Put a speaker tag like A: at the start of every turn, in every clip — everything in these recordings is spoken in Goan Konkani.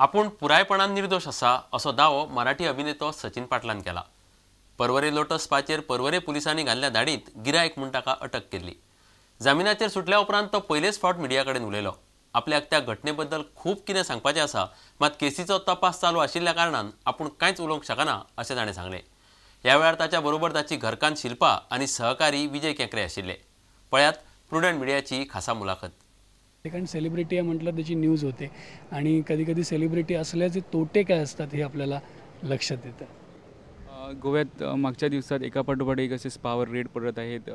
A: आपूण पुरायपणान निर्दोश आसा असो दावो मराठी अभिनेतो सचिन पाटलान केला. पर्वरे लोटस स्पाचेर पर्वरे पुलिसांनी घाल्ल्या धाडींत गिरायक म्हूण ताका अटक केल्ली. जामिनाचेर सुटल्या उपरांत तो पयलेच फावट मिडिया कडेन उलयलो. आपल्याक त्या घटनेबद्दल खूब कितें सांगपाचें आसा, मात केसीचो तपास चालू आशिल्ल्या कारणान आपूण कांयच उलोवंक शकना अशें ताणें सांगलें. ह्या वेळार ताच्या बरोबर ताची घरकान्न शिल्पा आनी सहकारी विजय केंकरे आशिल्ले. पळयात प्रुडंट मिडियाची खासा मुलाखत.
B: कारण सेलिब्रिटी आहे म्हटलं त्याची न्यूज होते आणि कधी कधी सेलिब्रिटी असल्याचे तोटे काय असतात हे आपल्याला लक्षात येतं.
C: गोव्यात मागच्या दिवसात एका पाठोपाठ एक असे स्पावर रेड पडत आहेत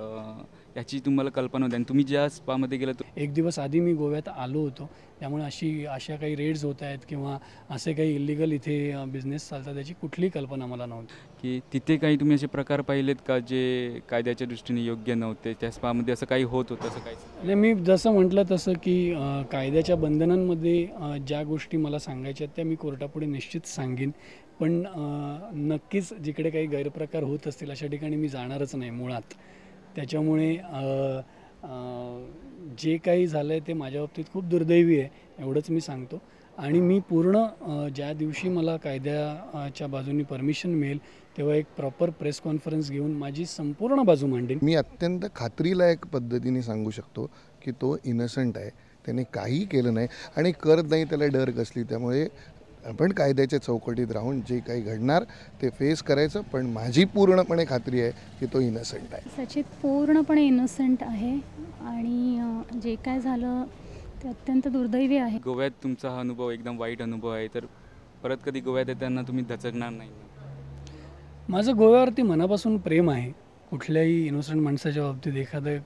C: याची तुम्हाला कल्पना होती आणि तुम्ही ज्या स्पामध्ये गेला
B: एक दिवस आधी मी गोव्यात आलो होतो, त्यामुळे अशा काही रेड्स होत आहेत किंवा असे काही इलिगल इथे बिझनेस चालतात याची कुठलीही कल्पना मला नव्हती.
C: की तिथे काही तुम्ही असे प्रकार पाहिलेत का जे कायद्याच्या दृष्टीने योग्य नव्हते? त्या स्पामध्ये असं काही होत होतं असं काही
B: नाही. मी जसं म्हटलं तसं की कायद्याच्या बंधनांमध्ये ज्या गोष्टी मला सांगायच्या त्या मी कोर्टापुढे निश्चित सांगेन, पण नक्कीच जिकडे काही गैरप्रकार होत असतील अशा ठिकाणी मी जाणारच नाही मुळात. त्याच्यामुळे जे काही झालं आहे ते माझ्या बाबतीत खूप दुर्दैवी आहे एवढंच मी सांगतो. आणि मी पूर्ण ज्या दिवशी मला कायद्याच्या बाजूनी परमिशन मिळेल तेव्हा एक प्रॉपर प्रेस कॉन्फरन्स घेऊन माझी संपूर्ण बाजू मांडेन.
D: मी अत्यंत खात्रीलायक पद्धतीने सांगू शकतो की तो इनोसंट आहे, त्याने काही केलं नाही आणि करत नाही, त्याला डर कसली. त्यामुळे आपण कायद्याच्या चौकटीत राहून जे काही घडणार ते फेस करायचं, पण माझी पूर्णपणे खात्री आहे की तो इनोसंट आहे.
E: सचित पूर्णपणे इनोसंट आहे आणि जे काय झालं ते अत्यंत दुर्दैवी आहे.
C: गोव्यात तुमचा हा अनुभव एकदम वाईट अनुभव आहे, तर परत कधी गोव्यात येताना तुम्ही दचकणार नाही?
B: माझं गोव्यावरती मनापासून प्रेम आहे. कुठल्याही इनोसंट माणसाच्या बाबतीत एखादा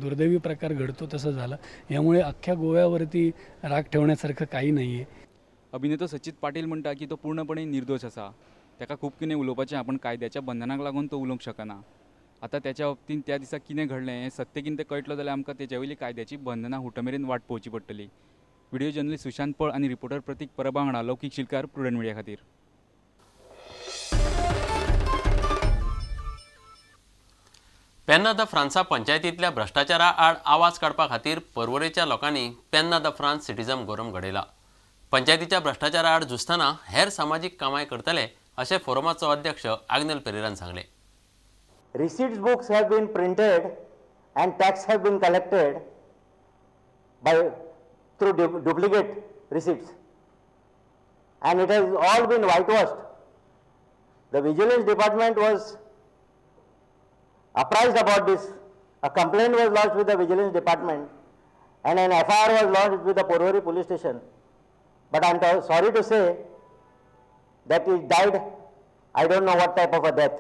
B: दुर्दैवी प्रकार घडतो तसं झालं, यामुळे अख्ख्या गोव्यावरती राग ठेवण्यासारखं काही नाही आहे.
C: अभिनेतो सचित पाटील म्हणटा की तो पूर्णपणे निर्दोष आसा, ताका खूब कितें उलोवपाचें आपण कायद्याच्या बंधनाक लागून तो उलोवंक शकना. आतां त्याच्या बाबतींत त्या दिसा कितें घडलें हें सत्य कितें तें कळटलो जाल्यार आमकां तेजे वयली कायद्याची बंधनां हुट मेरेन वाट पळोवची पडटली. व्हिडिओ जर्नलिस्ट सुशांत पळ आनी रिपोर्टर प्रतीक परबा वांगडा लौकीक शिलकार, प्रुडंट मिडिया खातीर.
A: पेन्ना the फ्रांसा पंचायतींतल्या भ्रश्टाचारा आड आवाज काडपा खातीर पर्वरेच्या लोकांनी पेन्ना the France citizen गोरम घडयला. पंचायतीच्या भ्रश्टाचारा आड झुजतना हेर सामाजीक कामाय करतले अशें फोरमाचो अध्यक्ष आग्नेल पेरेरान सांगलें.
F: Receipts books have been printed and tax have been collected by through duplicate receipts and it has all been whitewashed. The vigilance department was apprised about this. A complaint was lodged with the vigilance department and an FIR was lodged with the Porvorim police station. But I am sorry to say that he died. I don't know what type of a death.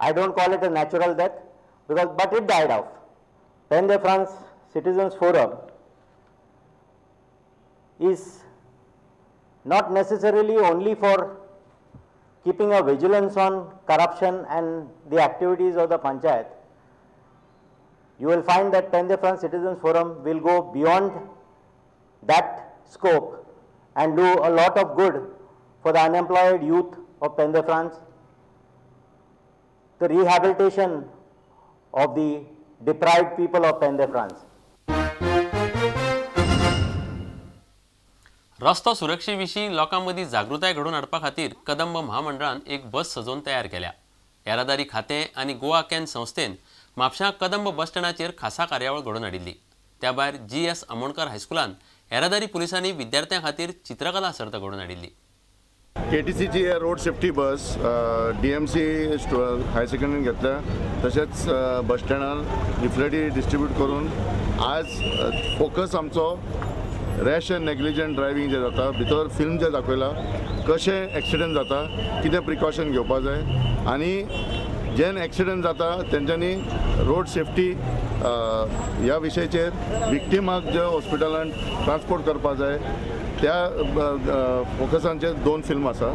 F: I don't call it a natural death, because but it died off. Pen de France Citizens Forum is not necessarily only for keeping a vigilance on corruption and the activities of the panchayat. You will find that Pen de France Citizens Forum will go beyond that scope and do a lot of good for the unemployed youth of Pen de France, the rehabilitation of the deprived people of Pen de France.
A: रस्तो सुरक्षे विशीं लोकां मदीं जागृताय घडोवन हाडपा खातीर कदंब महामंडळान एक बस सजोवन तयार केल्या. येरादारी खातें आनी गोवा can संस्थेन म्हापशां कदंब बस स्टँडाचेर खासा कार्यावळ घडोवन हाडिल्ली. त्या भायर जी.एस. आमोणकर हायस्कुलान येरादारी पुलिसांनी विद्यार्थ्यां खातीर चित्रकला सर्त घडोवन हाडिल्ली.
G: केटीसीची road safety bus DMC higher सेकंडरीन घेतल्या, तशेंच बस स्टँडार लिफलेटी डिस्ट्रीब्यूट करून आज फोकस आमचो रॅश एंड नेग्लिजंट ड्रायव्हिंग जें जाता, भितर फिल्म जें दाखयलां कशें एक्सिडंट जाता, कितें प्रिकॉशन घेवपा जाय आनी जेन्ना एक्सिडंट जाता तेंच्यांनी रोड सेफ्टी ह्या विशयाचेर विक्टिमाक जे हॉस्पिटलान ट्रान्सपोर्ट करपा जाय त्या फोकसांचेर दोन फिल्म आसा.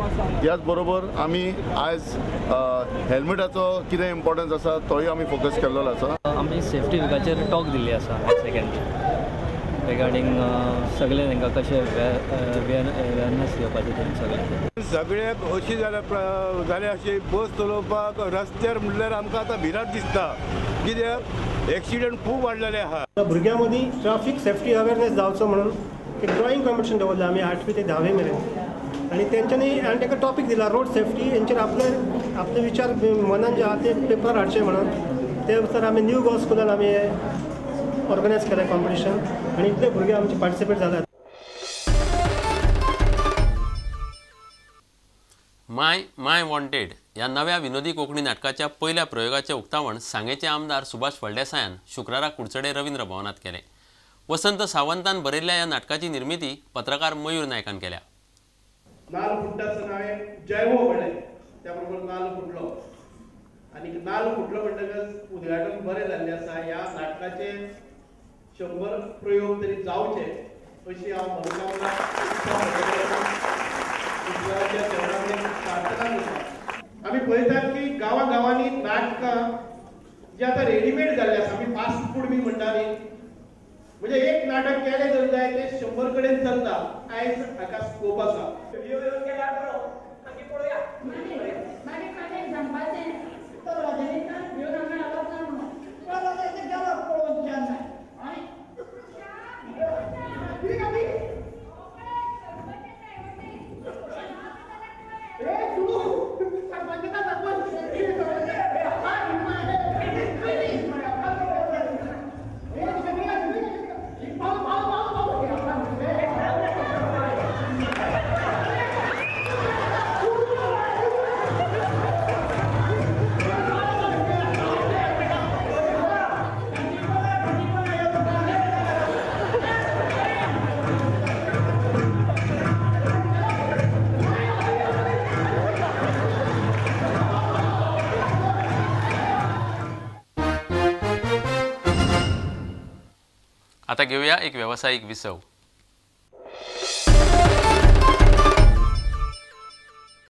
G: त्याच बरोबर आमी आयज हेल्मेटाचो कितें इम्पॉर्टन्स आसा तोय आमी फोकस केल्लो आसा.
H: आमी सेफ्टी विकाचेर टॉक दिल्ली आसा सेकंड रिगार्डींग सगळे तांकां कशें अवेरनेस घेवपाचें तें सगळें.
I: सगळ्याक अशी जाल्या अशी बस चलोवपाक रस्त्यार म्हणल्यार आमकां आतां भिरांत दिसता, कित्याक एक्सिडंट खूब वाडलेले आहा.
J: भुरग्यां मदीं ट्राफीक सेफ्टी अवेरनेस जावचो म्हणून एक ड्रॉइंग कॉम्पिटिशन दवरलें आमी 8वी ते 10वी मेरेन आनी तेंच्यांनी आनी ताका टॉपीक दिला रोड सेफ्टी हेंचेर आपले आपले विचार मनान जे आहा ते पेपर हाडचे म्हणून ते सर आमी न्यू गोवा स्कुलान आमी ऑर्गनायज केलें कॉम्पिटिशन आनी इतले भुरगे आमचे पार्टिसिपेट जाल्यात.
A: माय माय वॉन्टेड ह्या नव्या विनोदी कोंकणी नाटकाच्या पयल्या प्रयोगाचें उक्तावण सांगेचे आमदार सुभाष फळदेसायान शुक्रारा कुडचडे रवींद्र भवनांत केलें. वसंत सावंतान बरयल्ल्या ह्या नाटकाची निर्मिती पत्रकार मयूर नायकान केल्या.
K: नाल फुट्टा आसतना हांवें जय हो म्हणलें, त्या बरोबर नाल फुटलो आनी नाल फुटलो म्हणटकच उद्घाटन बरें जाल्लें आसा. ह्या नाटकाचे 100 प्रयोग तरी जावचे अशी हांव मनोकामना ईश्वराच्या चरणांनी प्रार्थना करता. आमी पळयतात की गांवा गांवांनी नाटकां जी आतां रेडीमेड जाल्ली आसा, आमी फास्ट फूड बी म्हणटा न्ही, म्हणजे एक नाटक केलें जर जाय तें 100 कडेन चलता. आयज हाका स्कोप आसा.
A: आता घेऊया एक व्यावसायिक विसव.